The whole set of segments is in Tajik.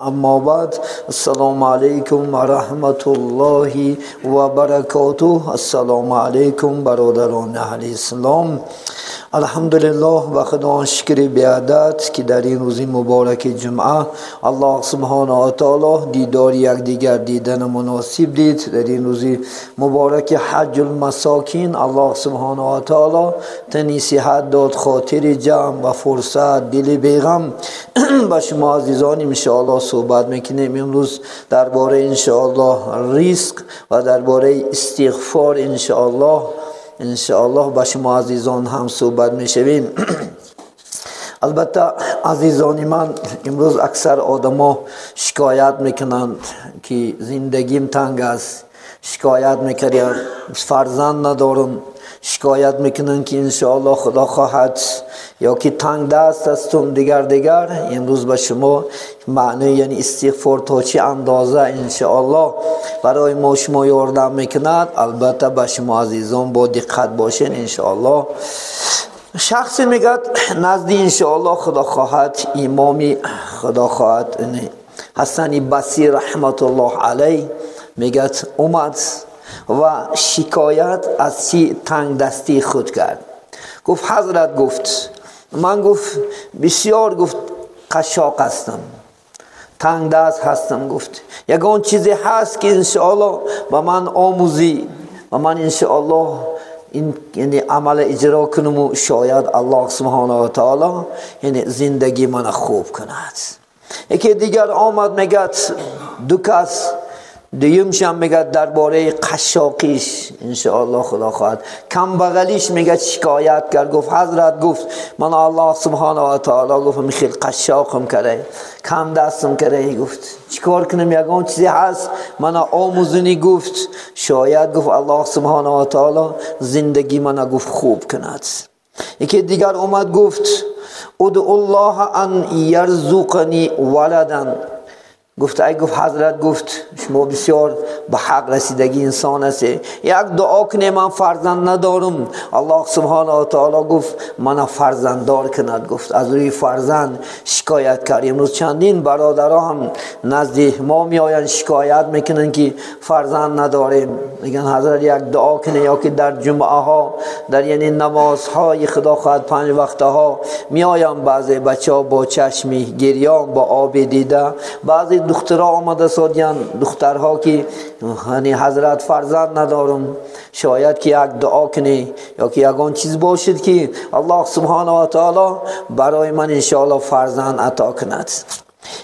Аммо баъд, ассалому алайкум ва раҳматуллоҳи ва баракотуҳ. Ассалому алайкум бародарони аҳли ислом. Алҳамдулиллоҳ, ба Худованд шукри беадад, ки дар ин рӯзи мубораки ҷумъа Аллоҳ субҳонаҳу ва таоло дидори якдигар дидани муносиб дид. Дар ин рӯзи мубораки ҳаҷҷул масокин Аллоҳ субҳонаҳу ва таоло тани сиҳат дод, хотири ҷамъ ва фурсат, дили беғам. Ба шумо азизон иншоаллоҳ суҳбат мекунем имрӯз дар бораи иншоаллоҳ ризқ ва дар бораи истиғфор. Иншоаллоҳ ба шумо азизон ҳам суҳбат мешавем. Албатта азизони ман, имрӯз аксар одамо шикоят мекунанд, ки зиндагим танг аст, шикоят мекунанд фарзанд надорам, шикоят мекунанд ки иншоаллоҳ Худо хоҳад ё ки танг даст ҳастум, дигар. Имрӯз ба шумо маънои яъне истиғфор то чӣ андоза иншоаллоҳ барои мо шумо ёрдам мекунад. Албатта ба шумо азизон бо диққат бошед иншоаллоҳ. Шахсе мегӯяд назди иншоаллоҳ Худо хоҳад имоми Худо хоҳад Ҳасани Басир раҳматуллоҳ алайҳ мегӯяд омад ва шикоят аз чӣ тангдастии худ кард. Гуфт ҳазрат, гуфт ман, гуфт бисёр, гуфт қашшоқ ҳастам, тангдаст ҳастам. Гуфт ягон чизе ҳаст ки иншоаллоҳ ба ман омӯзӣ ва ман иншоаллоҳ ин яъне амала иҷро кунаму шояд Аллоҳ субҳонаҳу ва таоло яъне зиндагии мана хуб кунад. Яке дигар омад мегӯяд ду кас, дуюмшам мегӯяд дар бораи қашшоқиш иншоаллоҳ Худо хоҳад камбағалиш мегӯяд шикоят кард. Гуфт ҳазрат, гуфт ман Аллоҳ субҳонаҳу ва таоло гуфт хел қашшоқам карда, кам дастам карда. Гуфт чӣ кор кунам, ягон чизе ҳаст мана омӯзунӣ? Гуфт шояд, гуфт Аллоҳ субҳонаҳу ва таоло зиндагӣ мана гуфт хуб кунад. Яке дигар омад гуфт удуллоҳа ан ярзуқани валадан. Гуфт ай, гуфт ҳазрат, гуфт шумо бисёр ба ҳақ расидагӣ инсон ҳастед, як дуо кунед, ман фарзанд надорам. Аллоҳ субҳонаҳу ва таоло гуфт мана фарзанддор кунад. Гуфт аз рӯи фарзанд шикоят кард. Имрӯз чандин бародаро ҳам назди мо меоянд, шикоят мекунанд ки фарзанд надорем. Мегӯянд ҳазрат як дуо кунед, ё ки дар ҷумъаҳо, дар яъне намозҳои Худо хоҳад панҷ вақтаҳо меоянд баъзе бачаҳо бо чашми гирён, бо оби дида. Баъзе духтарҳо омада содиянд, духтарҳо ки ҳазрат фарзанд надорам, шояд ки як дуо кунӣ ё ки ягон чиз бошад ки Аллоҳ субҳонаҳу ва таоло барои ман иншоаллоҳ фарзанд ато кунад.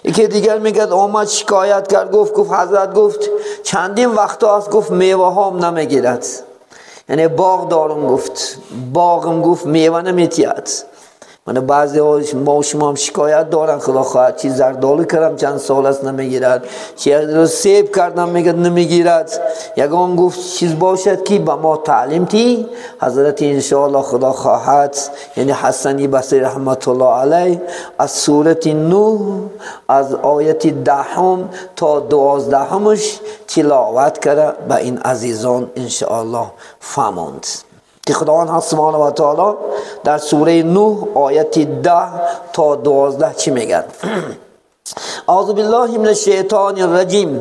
Яке дигар мегӯяд омад шикоят кард, гуфт ҳазрат, гуфт чандин вақтҳо аст, гуфт меваҳоам намегирад, яъне боғ дорам, гуфт боғам, гуфт мева наметиҳад. Мана баъзеҳо мо шумо ҳам шикоят доранд, Худо хоҳад чи зардолу кардам чанд сол аст намегирад, чи себ кардам мегӯяд намегирад. Ягон гуфт чиз бошад ки ба мо таълим тӣ. Ҳазрати иншоаллоҳ Худо хоҳад яъне Ҳасани Басри раҳматуллоҳ алайҳ аз сурати Нӯҳ аз ояти 10 то 12 тиловат карда ба ин азизон иншоаллоҳ фаҳмонд ки Худованд субҳонаҳу ва таоло дар сураи Нӯҳ ояти 10 то 12 чӣ мегӯяд? Аъузу биллаҳи минаш шайтони раҷим.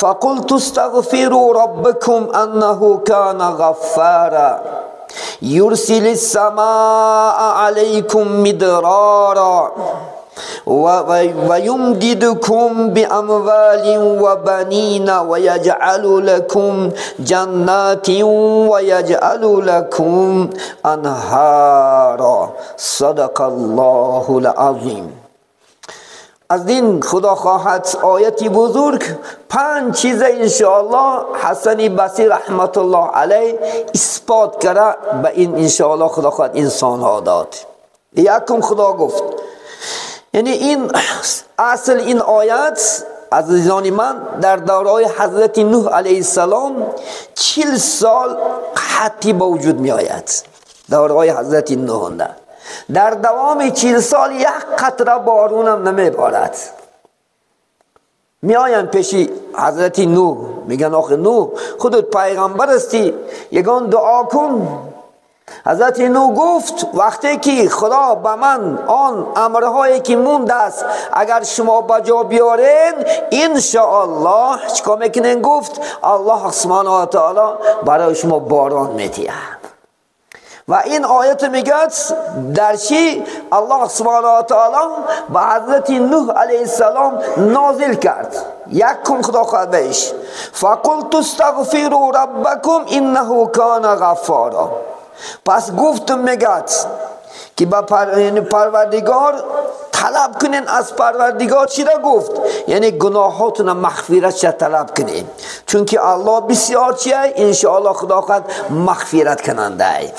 Фақулту астағфиру роббакум аннаҳу кана ғаффара юрсилис самаа алайкум мидрара ويمددكم بأموال وبنين ويجعل لكم جنات ويجعل لكم أنهارا. صدق الله العظيم. از این خدا خواهد آیتی بزرگ پنج چیز انشاءالله حسن بصری رحمت الله علیه اثبات کرده به این انشاءالله خدا خواهد انسان ها داد. یکم خدا گفت، یعنی این اصل این آیت عزیزان من در دورای حضرت نوح علیه السلام 40 سال قحطی با وجود می آید. دورای حضرت نوح در دوام 40 سال یک قطره بارون هم نمی بارد. می آیند پیش حضرت نوح، میگن آخه نوح خودت پیغمبر هستی، یگان دعا کن. حضرت نوح گفت وقتی که خدا به من آن امرهایی که مونده است اگر شما بجا بیارین انشاءالله چیکار میکنین؟ گفت الله سبحانه و تعالی برای شما باران میدهد. و این آیت میگه در چی الله سبحانه و تعالی به حضرت نوح علیه السلام نازل کرد. یک کن خدا خواهد بهش فقلت استغفروا ربکم انه کان غفارا. پس گفتم میگه که با پروردگار طلب کنین از پروردگار چی را گفت؟ یعنی گناهاتون مغفرت طلب کنین، چون که الله بسیار چیه انشاءالله خدا خواهد مغفرت کننده.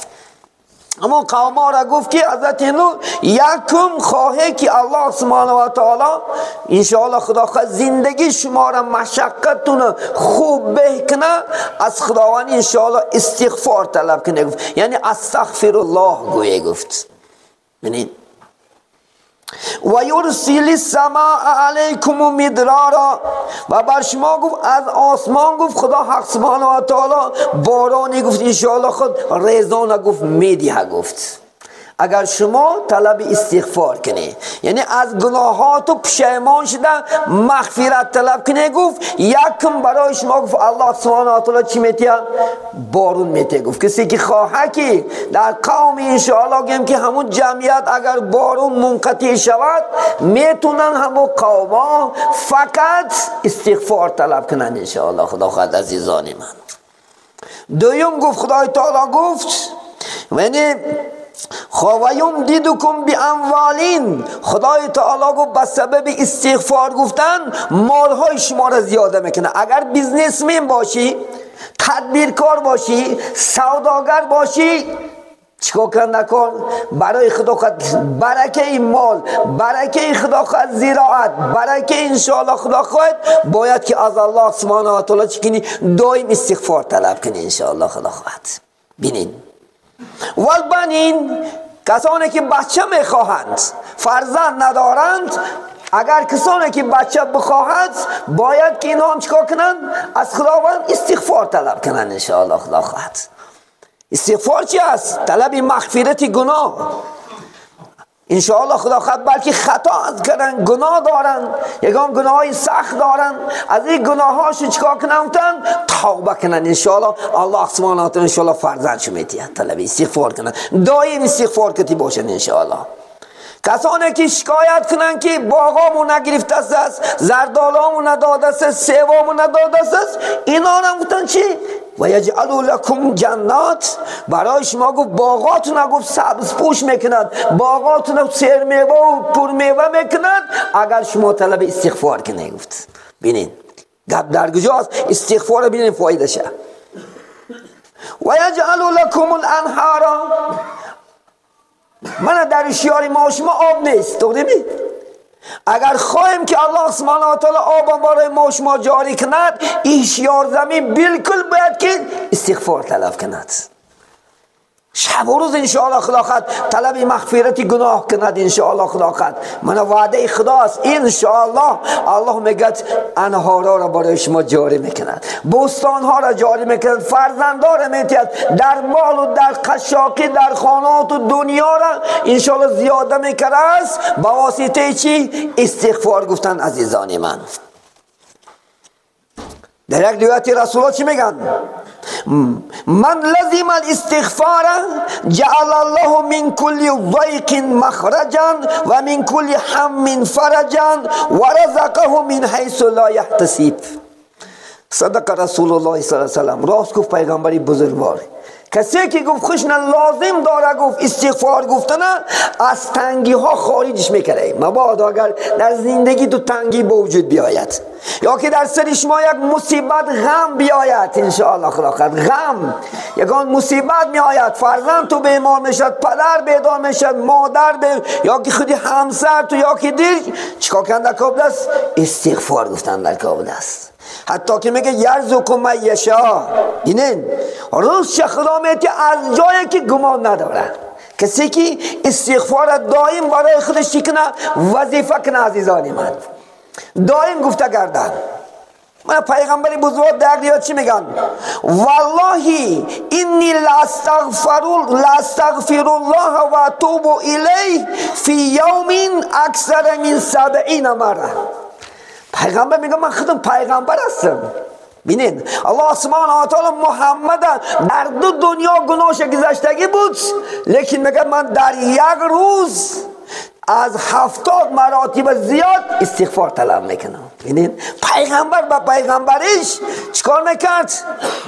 اما قوم را گفت که حضرت نوح یکم خواهی که الله سبحانه و تعالی انشاءالله خدا خواهد زندگی شما را مشقتتون خوب به کنه، از خداوند انشاءالله استغفار طلب کنه. گفت یعنی استغفر الله گویه گفت. یعنی و یرسل السماء علیکم مدرارا، و بر شما گفت از آسمان گفت خدا حق سبحانه و تعالی بارانی گفت انشاءالله خود ریزان گفت میدیه گفت اگر شما طلب استغفار کنی، یعنی از گناهات و پشیمان شده مغفرت طلب کنی. گفت یکم برای شما گفت الله سبحانه و تعالی چی میتیه؟ بارون میتیه. گفت کسی که خواهه که در قوم انشاءالله گیم که همون جمعیت اگر بارون منقطع شود میتونن همون قوما فقط استغفار طلب کنن انشاءالله خدا خواهد عزیزان من. دویم گفت خدای تعالی گفت یعنی و یمددکم باموالین، خدای تعالی گفت به سبب استغفار گفتن مالهای شما را زیاده میکنه. اگر businessman باشی، تدبیرکار باشی، سوداگر باشی، چیکار کن نکن برای خدا خواهد برکه مال، برکه خدا خواهد زراعت، برکه انشاءالله خدا خواهد، باید که از الله سبحانه و تعالی چی کنی؟ دائم استغفار طلب کنی انشاءالله خدا خواهد. بینین والبنین، کسانی که بچه میخواهند فرزند ندارند، اگر کسانی که بچه بخواهند باید که اینها هم چیکار کنند؟ از خداوند استغفار طلب کنند انشاءالله خدا خواهد. استغفار چی است؟ طلب مغفرت گناه انشاءالله خدا خواهد، بلکه خطا کردن، گناه دارن، یکان گناه سخت دارن، از این گناهاشو چیکار کنن؟ توبه کنن انشاءالله الله سبحانه و تعالی انشاءالله فرزندشو میتیه. طلب استغفار کنن، دائم استغفار کتی باشن انشاءالله. کسانی که شکایت کنن که باغامو نگرفته است، زردالامو نداده است، سیوامو نداده است، اینا هم گفتن چی؟ و یجعل لکم جنات، برای شما گفت باغاتون گفت سبز پوش میکنند، باغاتون سیر میوه و پر میوه میکنند اگر شما طلب استغفار کنید. گفت ببینین گپ در کجاست؟ استغفار ببینین فایده شه. و یجعل لکم الانهار، من در شیار ما شما آب نیست، تو دیدی؟ اگر خواهیم که الله سبحانه و تعالی آب برای ما شما جاری کند، این شیار زمین بالکل باید که استغفار طلب کند، شب و روز انشاءالله خدا خواهد طلب مغفرت گناه کند انشاءالله خدا خواهد. من وعده خداست انشاءالله الله میگه انهارا را برای شما جاری میکند، بستانها را جاری میکند، فرزندها را میتید، در مال و در قشاقی در خانات و دنیا را انشاءالله زیاده میکرد است با واسطه چی؟ استغفار گفتن عزیزان من. در یک روایت رسول الله چی میگن؟ من لزم الاستغفار جعل الله من كل ضيق مخرجا و من كل هم فرجا و رزقه من حيث لا يحتسب. صدق رسول الله صلی الله علیه و سلم. راست گفت پیغمبری بزرگوار. کسی که گفت خوش نه لازم داره گفت استغفار گفتن از تنگی ها خارجش میکنه. مبادا اگر در زندگی تو تنگی به وجود بیاید یا که در سر شما یک مصیبت غم بیاید انشاءالله خدا خواهد غم یکان مصیبت میآید، فرزند تو بیمار میشد، پدر بیدار میشد، مادر یا که خودی همسر تو یا که دل، چیکار کردن در کابل است؟ استغفار گفتن در کابل است. حتی که میگه یرزق من یشاء، اینه روز خدا میگه از جایی که گمان نداره. کسی که استغفار دائم برای خودش کنه وظیفه کنه عزیزان من، دائم گفته گردن. من پیغمبر بزرگ در ریاض چی میگن؟ والله انی لاستغفر الله و اتوب الیه فی یوم اکثر من 70 مره. پیغمبر میگه من خودم پیغمبر هستم. ببینید الله سبحانه و تعالی محمد در دو دنیا گناهش گذشتگی بود، لیکن میگه من در یک روز از 70 مراتب زیاد استغفار طلب میکنم. ببینید پیغمبر با پیغمبرش چیکار میکرد؟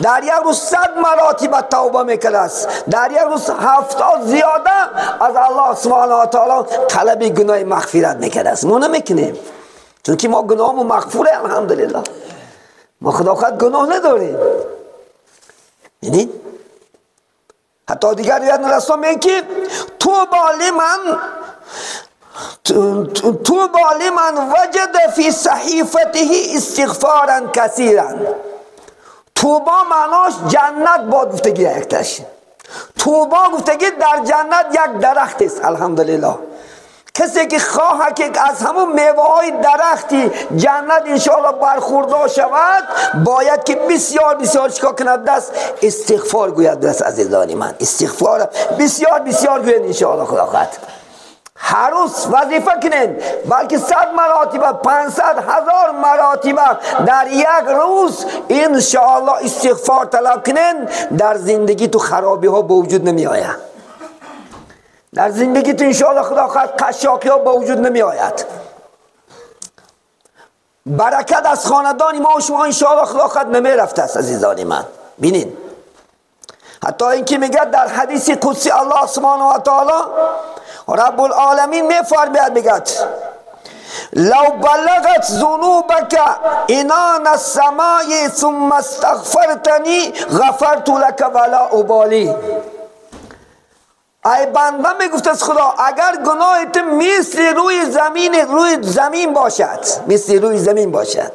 در یک روز 100 مراتب توبه میکرد، در یک روز 70 زیاده از الله سبحانه و تعالی طلب گناه مغفرت میکرد. ما نمیکنیم چون که ما گناهمون مغفوره، الحمدلله، ما خدا خود گناه نداریم. ببینید حتی دیگر روایت رسول میگه که توبا لمن وجد فی صحیفته استغفارا کثیرا. توبا معناش جنت باد گفتگی یکتش. توبا گفتگی در جنت یک درخت است، الحمدلله. کسی که خواهد که از همون میوه های درختی جنت انشاءالله برخوردار شود، باید که بسیار بسیار چیکار کند؟ دست استغفار گوید. دست عزیزان من استغفار بسیار بسیار گوید انشاءالله خدا خواهد. هر روز وظیفه کنین، بلکه 100 مراتب، 500 هزار مراتب در یک روز انشاءالله استغفار طلب کنین، در زندگی تو خرابی ها به وجود نمی آید. در زندگی تو انشاءالله خدا خواهد قشاقی ها به وجود نمی آید. برکت از خاندان ما و شما انشاءالله خدا خواهد نمی رفته است عزیزان من. بینین حتی اینکه میگه در حدیث قدسی الله سبحانه و تعالی رب العالمین میفرماید، میگه لو بلغت ذنوبك عنان السماء ثم استغفرتنی غفرت لك ولا ابالی. ای بنده، میگفت از خدا اگر گناه تو مثل روی زمین باشد، مثل روی زمین باشد،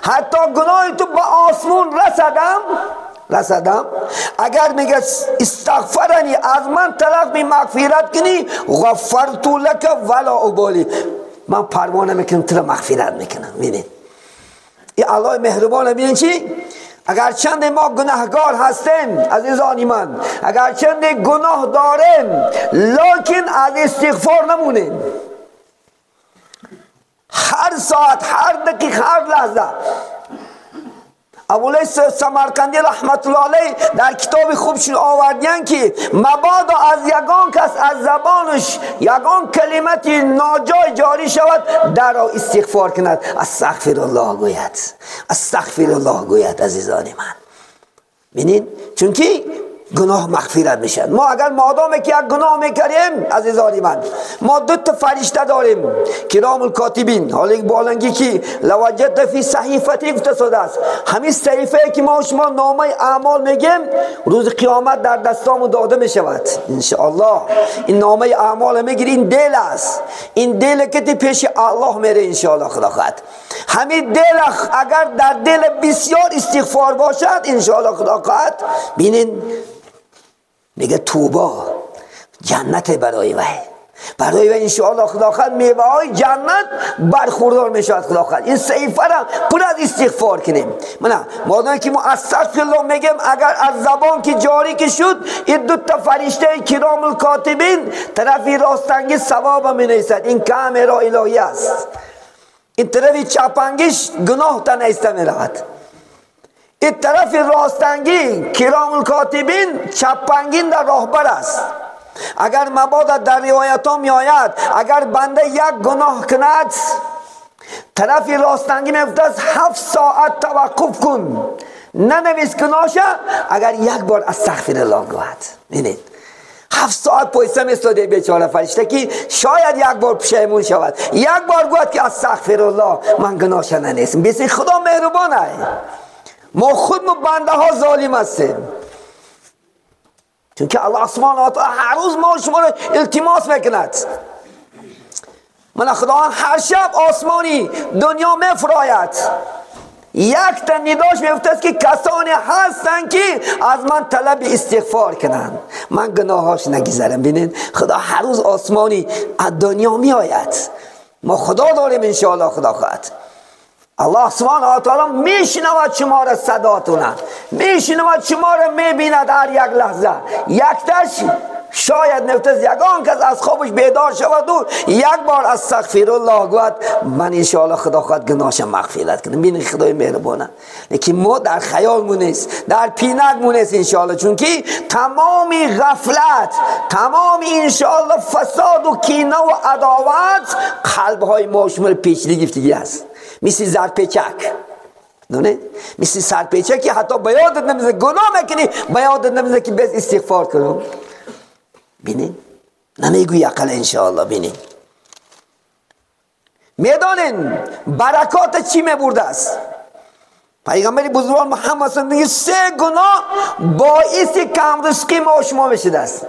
حتی گناه تو به آسمون رسدم، اگر میگه استغفرنی، از من طلب می مغفرت کنی، غفرت لك ولا ابالی، من پروا نمیکنم، تو را مغفرت میکنم. ببینید این الله مهربان، ببینید چی؟ اگر چند ما گناهگار هستیم عزیزان من، اگر چند گناه داریم، لکن از استغفار نمونیم. هر ساعت، هر دقیقه، هر لحظه. ابولیث سمرقندی رحمت الله علیه در کتاب خوبشون آوردن که مبادا از یگان کس از زبانش یگان کلمت ناجای جاری شود، در استغفار کند، استغفر الله گوید، استغفر الله گوید. عزیزان من ببینید، چون که گناه مغفرت میشد. ما اگر مادام که یک گناه میکردیم عزیزان من، ما دو تا فرشته داریم کرام الکاتبین، حالا یک بالنگی که لوجد فی صحیفتی گفته شده است، همین صحیفه که ما شما نامه اعمال میگیم روز قیامت در دستامون داده میشود انشاءالله. این نامه اعمال میگیری، این دل است، این دل که پیش الله میره انشاءالله خدا خواهد. همین دل اگر در دل بسیار استغفار باشد انشاءالله خدا خواهد، ببینین میگه توبا جنت برای وی، برای وی انشاءالله خدا خواهد میوه های جنت برخوردار میشود خدا خواهد. این صحیفه را پر از استغفار کنیم. نه مادام که ما استغفر الله میگیم، اگر از زبان که جاری که شد، این دو تا فرشته کرام الکاتبین طرف راستنگی ثواب می نویسد، این کامرا الهی است. این طرف چپنگیش گناه تا نیسته میرود. این طرف راستنگی کرام الکاتبین چپنگین در راهبر است. اگر مبادا در روایت ها می آید اگر بنده یک گناه کند، طرف راستنگی می گفت 7 ساعت توقف کن، ننویس گناهش، اگر یک بار استغفر الله گوید. ببینید 7 ساعت پایسته میستاده بیچاره فرشته که شاید یک بار پشیمون شود، یک بار گوید که استغفر الله من گناهش ننویسم. بس خدا مهربانه، ما خود ما بنده ها ظالم هستیم، چون که الله سبحانه و تعالی هر روز ما شما رو التماس میکند. من خدا هر شب آسمانی دنیا میفراید، یک تا نداش میفته که کسانی هستند که از من طلب استغفار کنند، من گناهاش نگذرم. ببینید خدا هر روز آسمانی از دنیا میآید، ما خدا داریم انشاءالله خدا خواهد. الله سبحانه و تعالی میشنود شما را، صداتونه میشنود، شما را میبیند هر یک لحظه. یکتش شاید نفتز یگان کس از خوابش بیدار شود و یک بار استغفر الله گوید، من انشاءالله خدا خواهد گناهش مغفرت کنه. ببین خدای مهربانه، لیکن ما در خیال مون نیست، در پینک مون نیست انشاءالله، چون که تمام غفلت، تمام انشاءالله فساد و کینه و عداوت قلب های ما شما پیچیدگی گرفتگی است، مثل زرپیچک. نه مثل سرپیچکی حتی به یادت نمیزه گناه میکنی، به یادت نمیزه که بس استغفار کنم. بینین نمیگوی اقل انشاءالله. بینین میدانین برکات چی میبرده است؟ پیغمبر بزرگوار محمد صلی الله علیه و سه گناه باعث کم رزقی ما شما میشده است.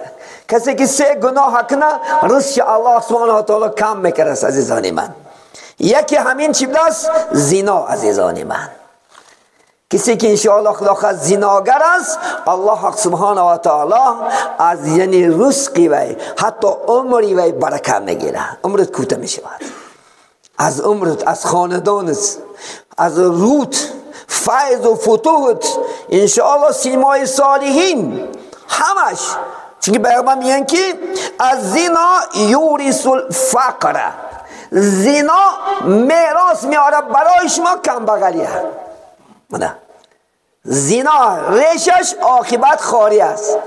کسی که سه گناه کنه رزق الله سبحانه و تعالی کم میکنه است عزیزان من. یکی همین چی بوده است؟ زنا عزیزان من. کسی که انشاءالله خدا خواهد زناگر است، الله سبحانه و تعالی از یعنی رزقی وی حتی عمری وی برکه میگیره، عمرت کوتاه میشود، از عمرت، از خاندانت، از روت، فیض و فتوحت، انشاءالله سیمای صالحین همش. چون پیغمبر میگن که از زنا یورث الفقر، زنا میراث میاره برای شما کمبغلیه. نه زنا ریشش عاقبت خاری است.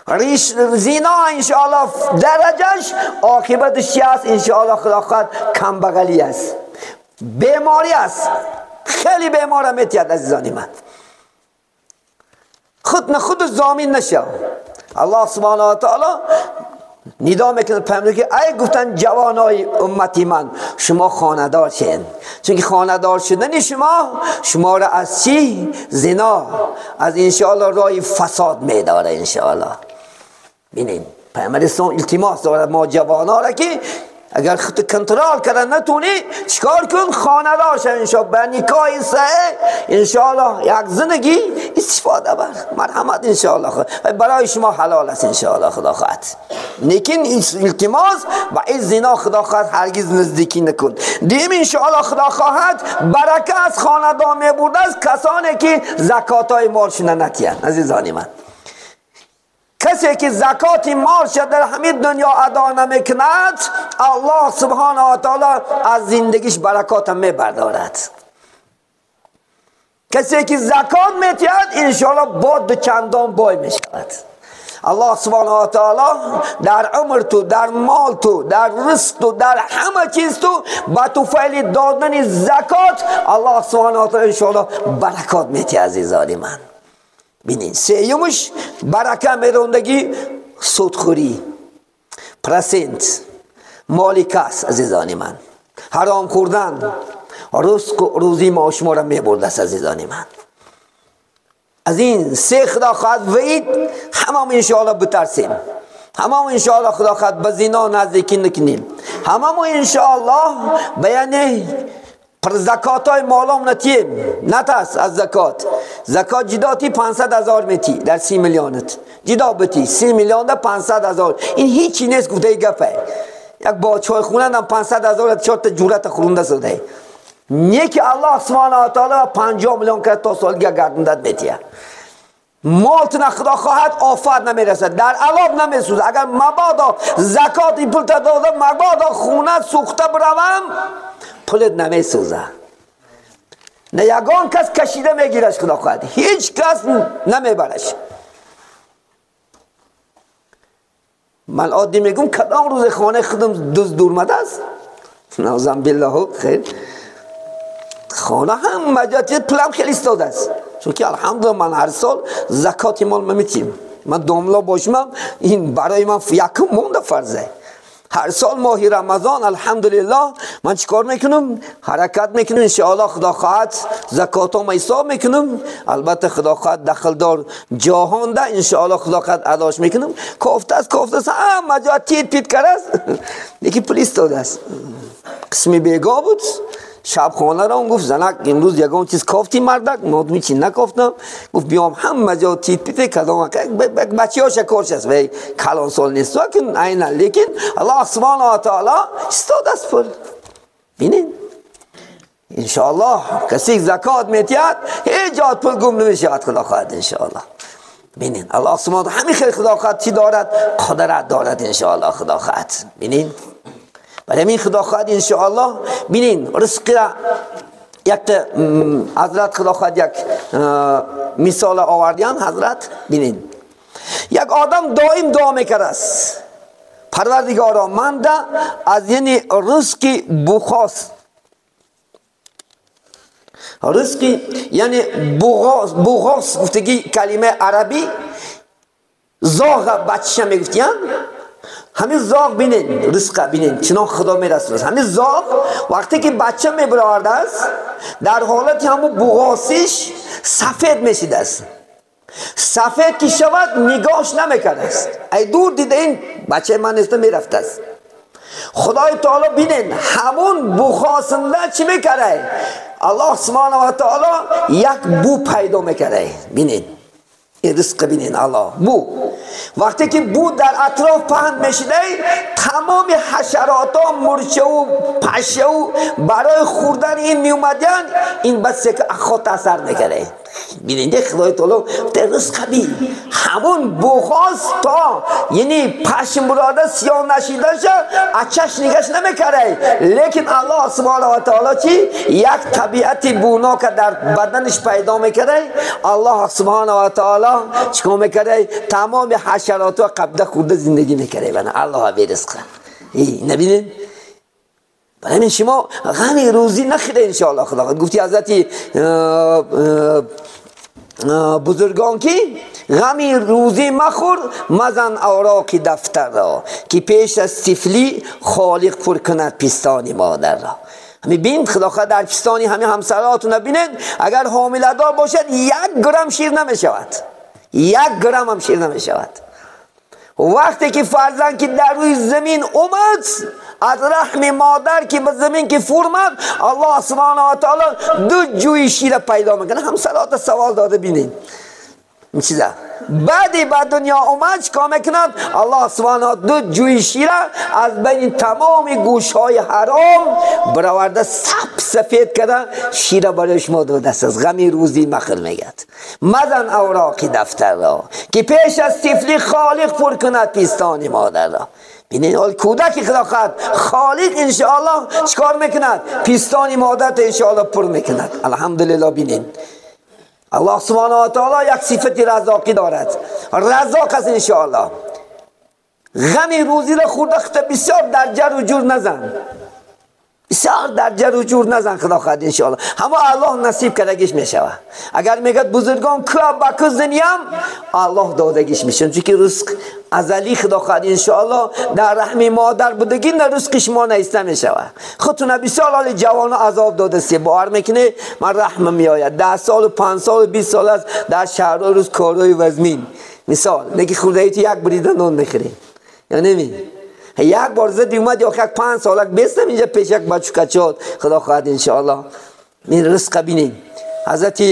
ریش زنا انشاءالله درجهش عاقبتش چی است؟ انشاءالله خدا خواهد کمبغلی است، بیماری است، خیلی بیمار میتید عزیزان من. خود نه خود ضامن نشو. الله سبحانه و تعالی ندا میکنه پیامبر که ای گفتن جوانای امتی من، شما خانه‌دار شین، چون که خانه‌دار شدن شما شما را از چی؟ زنا، از انشاءالله راه فساد میداره انشاءالله. ببینین پیامبر اسلام التماس داره ما جوانا را که اگر خود کنترل کردن نتونی چیکار کن؟ خانه‌دار شو انشاءالله، به نکاح صحیح انشاءالله یک زندگی استفاده بر مرحمت انشاءالله برای شما حلال است انشاءالله خدا خواهد. لیکن التماس با این زنا خدا خواهد هرگز نزدیکی نکن. دیم انشاءالله خدا خواهد برکه از خاندان میبرده از کسانی که زکات های مالشون نتیان. عزیزان من کسی که زکات مالش در همین دنیا ادا نمیکند، الله سبحانه و تعالی از زندگیش برکات میبردارد. کسی که زکات میتید انشاءالله با دو چندان بای میشود. الله سبحانه و تعالی در عمر تو، در مال تو، در رزق تو، در همه چیز تو با توفیل دادن زکات الله سبحانه و تعالی انشاءالله برکات میتی عزیزان من. ببینید سیومش برکه میروندگی سودخوری، پرسنت، مالی کس عزیزان من، حرام خوردن، رزق و روزی ما شما را میبرده است عزیزان من. از این سه خدا خواهد وعید همام انشاءالله بترسیم، همام انشاءالله خدا خواهد به زنا نزدیکی نکنیم، همام انشاءالله به یعنی پر زکات های مالام نتیم، نترس از زکات. زکات جداتی 500,000 میتی در 30 میلیونت جدا بتی 30 میلیون در 500,000، این هیچی نیست گفته گپه. یک با چای خونه هم 500,000 چهار تا جورت خورنده شده. یکی الله سبحانه و تعالی 50 میلیون کرد تا سال دیگه گردوندت میتیه. مالت خدا خواهد آفت نمیرسد، در علاب نمیسوزه. اگر مبادا زکات این پول تا داده، مبادا خونه سوخته بروم، پولت نمیسوزه. نه یگان کس کشیده میگیرش خدا خواهد، هیچ کس نمیبرش. من عادی میگم کدام روز خانه خودم دوز دور مده است؟ نازم بالله خیر. خانه هم مجاتی پولم خیلی استاده است، چون که الحمدلله من هر سال زکات مال میتیم. من داملا باشم این برای من یکم مونده فرضه. هر سال ماه رمضان الحمدلله من چیکار میکنم؟ حرکت میکنم انشاءالله خدا خواهد زکاتام حساب میکنم. البته خدا خواهد دخل دار جهان ده انشاءالله خدا خواهد اداش میکنم. کافته است، کافته است، هم جا تیت پیت کرده است، یکی پلیس داده است. قسمی بیگاه بود شب خانه را گفت زنک امروز یگان چیز کافتی مردک، مادمی چی نکافتم. گفت بیام هم جا تیت پیت کدام بچه ها شکارش است و کلان سال نیست که عینا، لیکن الله سبحانه و تعالی استاد است پول. ببینید انشاءالله کسی زکات میتید هیچ جا پول گم نمیشود خدا خواهد انشاءالله. ببینین الله سبحانه همین خیلی خدا خواهد چی دارد؟ قدرت دارد انشاءالله خدا خواهد. ببینین برای همین خدا خواهد انشاءالله. ببینین رزق را یک حضرت خدا خواهد یک مثال آوردیان حضرت. ببینین یک آدم دائم دعا میکرد است پروردگارا من ده از یعنی رزق بخاس، رزقی یعنی بغاس گفتگی کلمه عربی زاغ بچه میگفتیان. همین زاغ بینین رزق بینین چنان خدا میرسونه. همین زاغ وقتی که بچه میبرارده است در حالت همون بغاسش سفید میشید است. سفید که شود نگاهش نمیکرده است، ای دور دیده این بچه من نیست میرفته است. خدای تعالی بینین همون بخاسنده چی میکرده؟ الله سبحانه و تعالی یک بو پیدا میکرده. بینین این رزق بینین الله بو وقتی که بو در اطراف پهن میشده تمام حشرات ها مرچه و پشه و برای خوردن این میومدن، این بس که خود اثر میکرده. بینید خدای تعالی رزق بی همون بخواست تا یعنی پشم براده سیاه نشیده شه اچش نگش نمیکره، لیکن الله سبحانه و تعالی چی یک طبیعت بوناک در بدنش پیدا میکره. الله سبحانه و تعالی چیکار میکره؟ تمام حشرات و قبضه خورده زندگی میکره. بنا الله بی رزق ای نبینید. برای همین شما غم روزی نخیره انشاءالله. خدا گفتی حضرت بزرگان که غم روزی مخور مزن اوراق دفتر را که پیش از طفلی خالق پر کند پستان مادر را. همین بین خدا خدا در پستانی همین همسراتون بینید اگر حامله دار باشد 1 گرم شیر نمیشود، 1 گرم هم شیر نمیشود. وقتی که فرزند که در روی زمین اومد از رحم مادر که به زمین که فرمد الله سبحانه و تعالی 2 جوی شیر پیدا میکنه. همسرات سوال داده بینید این چیزا. بعدی به دنیا اومد چیکار میکند؟ الله سبحانه و 2 جوی شیر از بین تمام گوش های حرام برآورده سب سفید کرده شیر برای شما داده است. از غم روزی مخل میگد مزن اوراق دفتر را که پیش از طفلی خالق پر کند پستان مادر را. ببینید حال کودک خدا خواهد خالق انشاءالله چیکار میکند؟ پستان مادر انشاءالله پر میکند. الحمدلله. ببینید الله سبحانه و تعالی یک صفت رزاقی دارد، رزاق است انشاءالله. غم روزی را خورده خطه بسیار در جر و جور نزن، بسیار در جر و جور نزن خدا خواهد انشاءالله. همه الله نصیب کردگیش میشود. اگر میگد بزرگان که با که زنیم الله دادگیش میشه، چون که رزق ازلی خدا خواهد انشاءالله در رحم مادر بودگی نه رزق شما نیسته میشود. خودتون بسیار حال جوان عذاب داده سی باور میکنه من رحم میآید 10 سال و 5 سال و 20 سال است در شهرها روز کارهای وزمین مثال نگی خورده ای تو یک بریده نان میخوری یا نمی یک بار زدی اومد یا یک 5 سالک بیستم اینجا پیش یک بچو کچاد خدا خواهد انشاءالله. این رزق بینیم. حضرت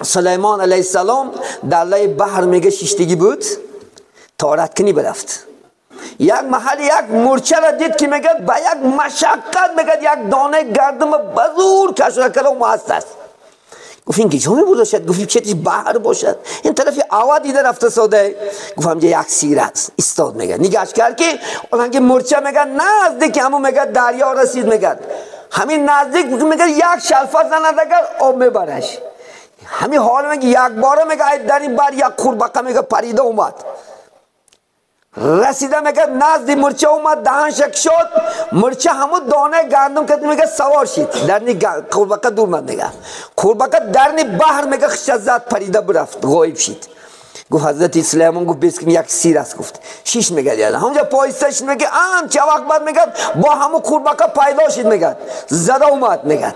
سلیمان علیه السلام در لای بحر میگه شیشتگی بود تارت کنی برفت یک محل یک مورچه را دید که میگه با یک مشقت میگه یک دانه گردم بزرگ کشره کرده و هست است. گفت این کجا می باشد؟ گفت چه بحر باشد. این طرف آوا دیده رفته ساده. گفت همجا یک سیر است. استاد میگه نگاش کرد که اونکه مورچه میگه نزدیک همون میگه دریا رسید میگه همین نزدیک میگه یک شلفه زند اگر آب میبرش. همین حال میگه یک باره میگه در این بر یک قورباغه میگه پریده اومد رسیده میگه نزد مرچه اومد دهانش شد مرچه همون دانه گندم که میگه سوار شد درنی قورباغه دور مد میگه قورباغه درنی بحر میگه خش زد پریده برفت غایب شد. گفت حضرت سلیمان گفت بیس یک سیر است. گفت شش میگه یالا همونجا پایستش میگه آن چه وقت بعد میگه با همون قورباغه پیدا شد میگه زده اومد میگه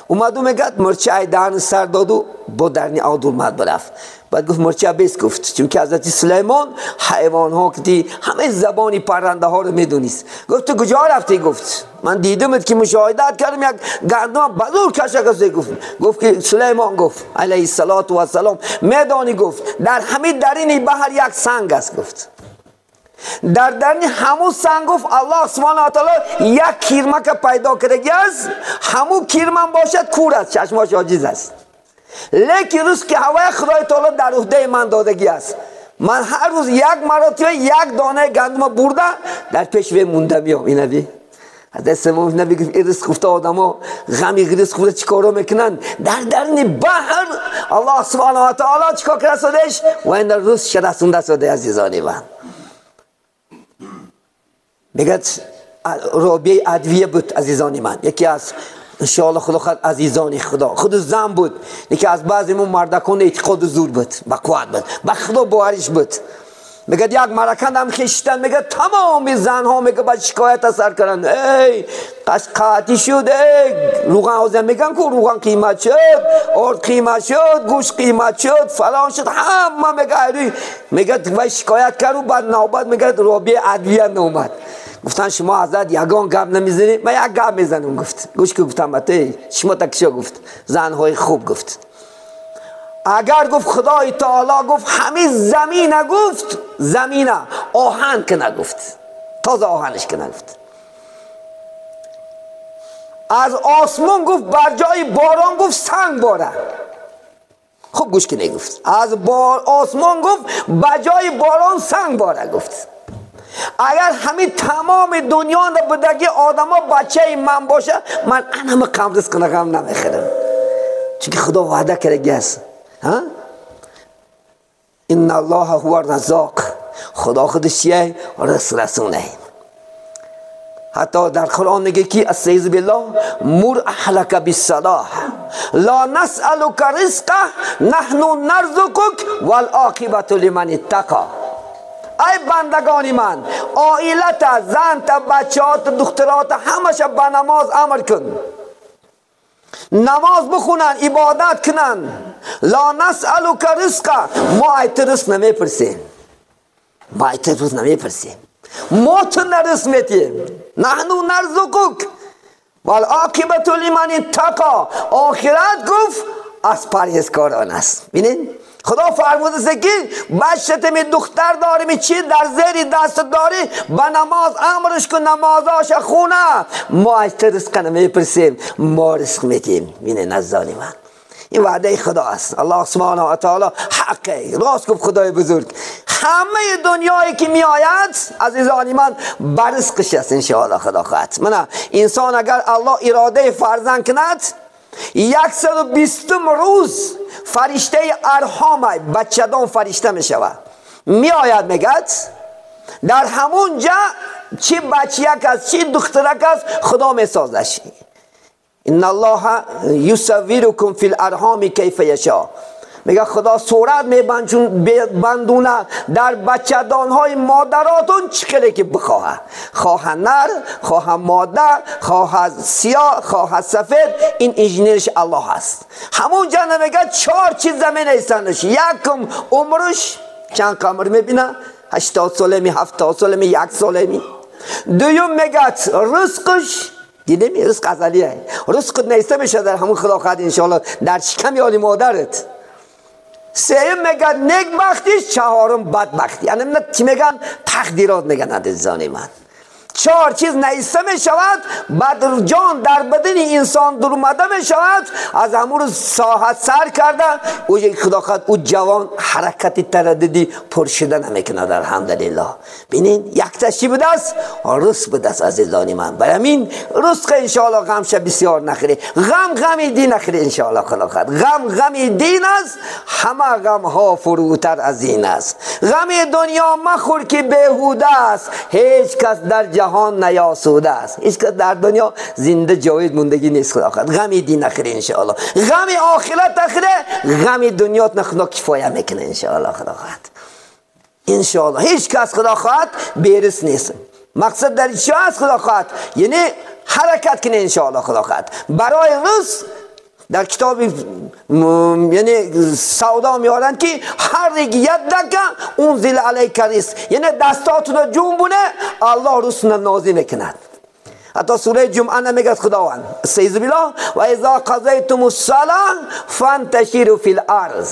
اومد و میگه مرچه ای دهن سر داد و با درنی آب دور مد برفت. بعد گفت مرچه بیس گفت چون که حضرت سلیمان حیوان ها که همه زبانی پرنده ها رو میدونست. گفت تو کجا رفتی؟ گفت من دیدمت که مشاهدات کردم یک گندم بزرگ کشک. گفت که سلیمان گفت علیه الصلاة و السلام میدانی گفت در همه درین بحر یک سنگ است. گفت Дар дарни ҳамун санг гуфт Аллоҳ субҳонаҳу ва таъоло як кирмака пайдо кардаги аст, ҳамун кирман бошад кур аст, чашмаш оҷиз аст. Лекин ризқи ҳавои Худои таъоло дар уҳдаи ман додагӣ аст. Ман ҳар рӯз як маротиба як дона гандума бурда дар пеш ве мунда меом. Инаби ҳазрат Сулаймон наби гуфт ин ризқ гуфта одамо ғами ризқ гуфта чӣ коро мекунанд? Дар дарни баҳр Аллоҳ субҳонаҳу ва таъоло чӣ кор карда содеш? Ва ин ризқ расонда соде азизони ман. Мегӯяд Робиаи Адвия буд азизони ман, яке аз иншоаллоҳ худо хоҳад азизони Худо, худ зан буд, яке аз баъзе мо мардакон эътиқоду зур буд, ба қувват буд, ба Худо бовариш буд. Мегӯяд як маракандам хештан, мегӯяд тамоми занҳо мегӯяд ба шикоят асар карданд, эй қаътӣ шуд, эй рӯған ҳозир мегӯянд ку рӯған қимат шуд, орд қимат шуд, гӯшт қимат шуд, фалон шуд, ҳама мегӯяд мегӯяд вай шикоят кард, баъд навбат мегӯяд Робиаи Адвия наомад. Гуфтан шумо ҳазрат ягон гап намезанед? Ман як гап мезанам гуфт. Гӯш ки гуфтам ба ту шумо такшо гуфт, занҳои хуб гуфт. Агар гуфт Худои таъоло гуфт ҳамин замина гуфт, замина оҳан кина гуфт, тоза оҳанш кина гуфт, аз осмон гуфт бар ҷои борон гуфт санг бора. Хуб гӯш кине гуфт, аз осмон гуфт ба ҷои борон санг бора гуфт. Агар ҳамин тамоми дунё будаги одамо бачаи ман боша, ман анама қам ризқ ғам намехӯрам, чунки Худо ваъда кардаги аст. Инна Аллоҳа ҳува раззоқ, Худо худаш чие? Ризқ расоне. Ҳатто дар Қуръон мегӯяд ки астаизу биллоҳ мур аҳлака биссалоҳ ла насъалука ризқа наҳну нарзуқук вал оқибату лиман иттақа. Ай бандагони ман, оилата, занта, бачаҳота, духтарота ҳамаша ба намоз амр кун, намоз бихонанд, ибодат кунанд. Ла насъалука ризқа, мо ай ту ризқ намепурсем, мо ай ту ризқ намепурсем, мо туна ризқ метиҳем. Наҳну нарзуқук вал оқибату лиман иттақа, охират гуфт аз парҳезкорон аст. Бинед, Худо фармудааст ки бачатами духтар дорими чи дар зери даст дорӣ, ба намоз амрш кун, намозоша хона. Мо аз ту ризқа намепурсем, мо ризқ метиҳем. Бинед азизони ман, ин ваъдаи Худо аст. Аллоҳ субҳонаҳу ва таъоло ҳаққе рост гуфт Худои бузург. Ҳамаи дунёе ки меояд азизони ман ба ризқиш аст иншоаллоҳ Худо хоҳад. Мана инсон агар Аллоҳ иродаи фарзанд кунад, 120 рӯз фариштаи арҳом бачадон фаришта мешавад, меояд мегӯяд дар ҳамун ҷа чӣ бачияк аст, чӣ духтарак аст, Худо месозаш. Инна Аллоҳа юсаввирукум фил арҳоми кайфа яшо, мегӯяд Худо сурат мебандуна дар бачадонҳои модаротун чӣ хеле ки бихоҳад, хоҳа нар, хоҳа мода, хоҳа сиёҳ, хоҳа сафед, ин инженериш Аллоҳ аст. Ҳамун ҷа мегӯяд чор чиза менависандаш. Якум умрш чанд қамр мебина, 80 солеми, 70 солеми, 1 солеми. Дуюм мегӯяд ризқш, дидеми ризқ азалия, ризқт нависта мешавад дар ҳамун Худо хоҳад иншоаллоҳ дар шиками оли модарат. Сеюм мегӯяд некбахтиш, чаҳорум бадбахтӣ. Яъне чӣ мегӯянд? Тақдирот мегӯянд азизони ман. Чор чиз нависта мешавад, баъд ҷон дар бадани инсон дурмада мешавад, аз ҳамун рӯз соҳат сар карда Худо хоҳад ӯ ҷавон ҳаракати тараддуди пуршида намекунад алҳамдулиллоҳ. Бинед, якташ чӣ будааст? Ризқ будааст азизони ман. Барои ҳамин ризқ иншоаллоҳ ғамша бисёр нахӯред, ғам ғами дин нахӯред иншоаллоҳ Худо хоҳад. Ғам ғами дин аст, ҳама ғамҳо фурӯтар аз ин аст. Ғами дунё махӯр ки беҳуда аст, ҳеҷ кас дар ҷаҳон наёсуда аст, ҳеҷ кас дар дунё зинда ҷовид мондагӣ нест. Худо хоҳад ғами дин нахӯред иншоаллоҳ, ғами охират нахӯред, ғами дунёт Худо кифоя мекунад иншоаллоҳ Худо хоҳад. Иншоаллоҳ ҳеҷ кас Худо хоҳад берис нест. Мақсад дар чӣ аст Худо хоҳад? Яъне ҳаракат кунед иншоаллоҳ Худо хоҳад. Барои ризқ дар китоби яъне савдо меоранд ки ҳар ядака унзила алайка ризқ, яъне дастотуна ҷунбуне Аллоҳ ризқна нозил мекунад. حتی سوره جمعه نمیگه خداوند استعیذ بالله و اذا قضیتم الصلاه فانتشروا فی الارض.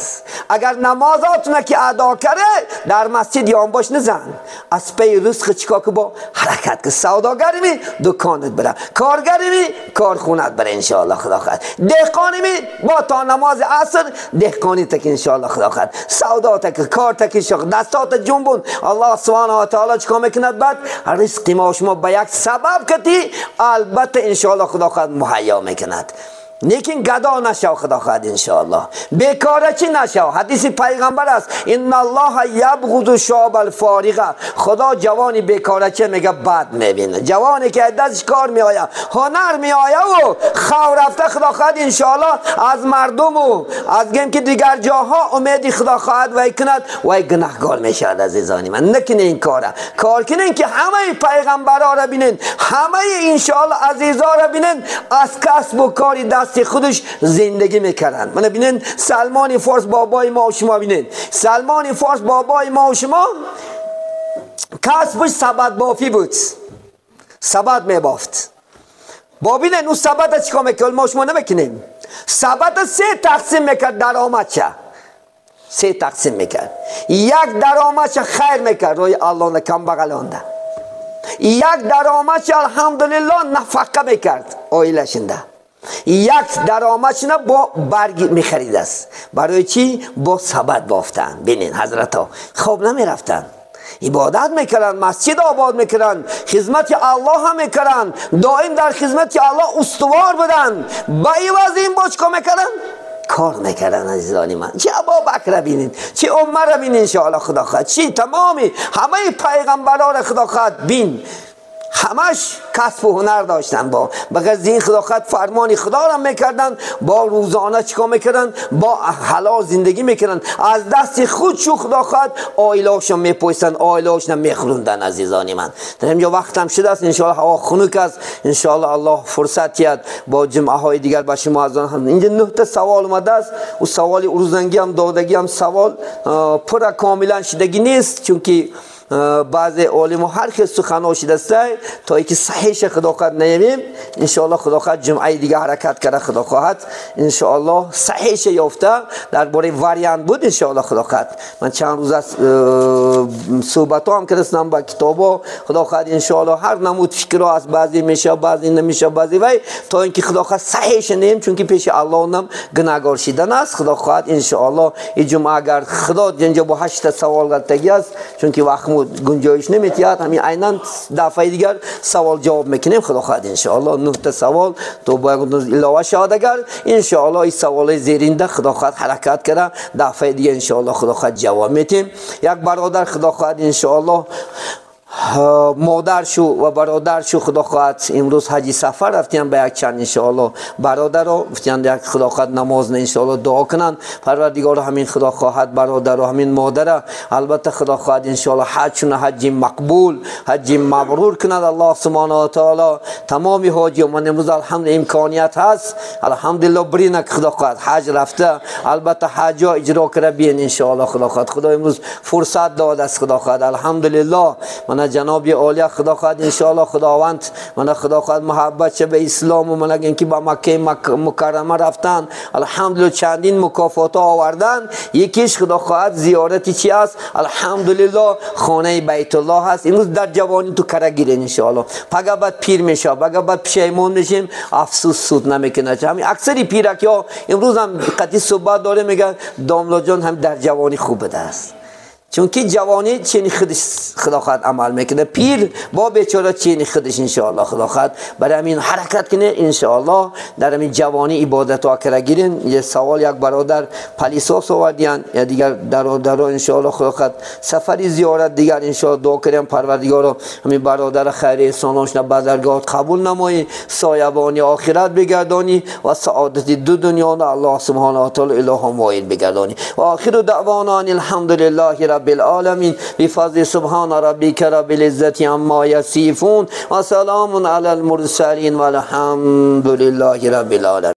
اگر نمازاتون که ادا کرده در مسجد یان باش نزن، از پی رزق چیکار که با حرکت که سوداگری می دکانت بره، کارگری می کارخونت بره ان شاء الله خدا خواهد، دهقانی می با تا نماز عصر دهقانی تک ان شاء الله خدا خواهد، سودا تک کار تک ان شاء الله دستات جنبون الله سبحانه و تعالی چیکار میکند؟ بعد رزق ما شما به یک سبب کتی البته انشاءالله خدا خواهد مهیا میکند. لیکن گدا نشو خدا خواهد انشاءالله، بیکاره چی نشو. حدیث پیغمبر است ان الله یبغض شاب الفارغه، خدا جوانی بیکاره چه میگه بد میبینه، جوانی که دستش کار میآید هنر میآید و خو رفته خدا خواهد انشاءالله از مردم و از گیم که دیگر جاها امید خدا خواهد وای کند وای گناهگار میشود. عزیزانی من نکنه این کاره، کار کنین که همه پیغمبرا را بینین، همه انشاءالله عزیزا را بینین از کسب و کاری دست خودش زندگی میکردن. من بینین سلمان فارس بابای ما و شما، بینین سلمان فارس بابای ما و شما کسبش سبد بافی بود، سبد میبافت. بابینن اون سبد چیکار میکرد؟ ما شما نمیکنیم. سبد سه تقسیم میکرد درآمدش، سه تقسیم میکرد. یک درآمدش خیر میکرد روی الله کم بغلانده، یک درآمدش الحمدلله نفقه میکرد عائله‌شنده، یک درآمدش نه با برگ میخرید است. برای چی؟ با سبد بافتن. ببینین حضرت ها خواب نمیرفتن، عبادت میکردن، مسجد آباد میکردن، خدمت الله هم میکردن، دائم در خدمت الله استوار بودن. با عوض این با چیکار میکردن؟ کار میکردن. عزیزانی من چه ابابکر بینین، چه عمر بینین انشاءالله خدا خواهد، چی تمامی همه پیغمبران خدا خواهد بین، همش کسب و هنر داشتن. با بغیر این خدا خواهد فرمان خدا را میکردن، با روزانه چیکار میکردن؟ با حلال زندگی میکردن، از دست خود شو خدا خواهد عائله‌شون میپویسن، عائله‌شون میخوروندن. عزیزانی من در اینجا وقتم شده است انشاءالله، هوا خنک است انشاءالله الله فرصت یاد با جمعه های دیگر با شما از آن هم. اینجا 9 تا سوال اومده است، و سوال روزنگی هم دادگی هم سوال پر کاملا شدگی نیست، چون که بعض عالم هر کس سخن شده است تا اینکه صحیح خدا خواهد نیمیم انشاءالله خدا خواهد جمعه دیگه حرکت کرده خدا خواهد انشاءالله صحیح یافته درباره واریانت بود انشاءالله خدا خواهد. من چند روز از صحبت هم کردم با کتابا خدا خواهد انشاءالله هر نمود فکرها از بعضی میشه بعضی نمیشه بعضی وی تا اینکه خدا خواهد صحیح نیم، چون که پیش الله نم گناهگار شدن است. خدا خواهد انشاءالله این جمعه اگر خدا اینجا با 8 سوال غلطگی است، چون که وقت گنجایش نمیتید، همین عینا دفعه دیگر سوال جواب میکنیم خدا خواهد انشاءالله. 9 تا سوال تو باید علاوه شد اگر انشاءالله این سوال زیرینده خدا خواهد حرکت کرده دفعه دیگه انشاءالله خدا خواهد جواب میتیم. یک برادر خدا خواهد انشاءالله مادر شو و برادر شو خدا خواهد امروز حج سفر رفتیم به یک چند انشاءالله برادر رو گفتن یک خدا خواهد نماز نه انشاءالله دعا کنن پروردگار همین خدا خواهد برادر و همین مادر البته خدا خواهد انشاءالله حج شون حج مقبول حج مبرور کند الله سبحانه و تعالی. تمام حاجی من امروز الحمد امکانیت هست الحمدلله برینک خدا خواهد حج رفته البته حج اجرا کرده بین انشاءالله خدا خواهد. خدا امروز فرصت داد است خدا خواهد الحمدلله. من جناب عالی خدا خواهد انشاءالله خداوند من خدا خواهد محبت چه به اسلام و من اینکه با مکه مکرمه رفتن الحمدلله چندین مکافات آوردن، یکیش خدا خواهد زیارتی چی است الحمدلله خانه بیت الله هست. امروز در جوانی تو کره گیرین انشاءالله، پگه بعد پیر میشه پگه بعد پشیمون میشیم افسوس سود نمیکنه. همین اکثری پیرکی ها امروز هم قطعی صحبت داره میگن داملا جان هم در جوانی خوب بده است، چون که جوانی چینی خودش خدا خواهد عمل میکنه، پیر با بیچاره چینی خودش انشاءالله خدا خواهد. برای همین حرکت کنه انشاءالله در همین جوانی عبادت ها کرده گیرین. یه سوال یک برادر پلیساس آوردین یا دیگر برادرها انشاءالله خدا خواهد سفری زیارت دیگر انشاءالله دعا کریم پروردگارا همین برادر خیر احساناش نه بدرگاه قبول نمایی، سایبانی آخرت بگردانی و سعادت دو دنیا الله سبحانه و تعالی الهام واید بگردانی. و آخر دعوانا الحمدلله رب العالمين بفضل سبحان ربك رب العزة عما يصفون وسلام على المرسلين والحمد لله رب العالمين.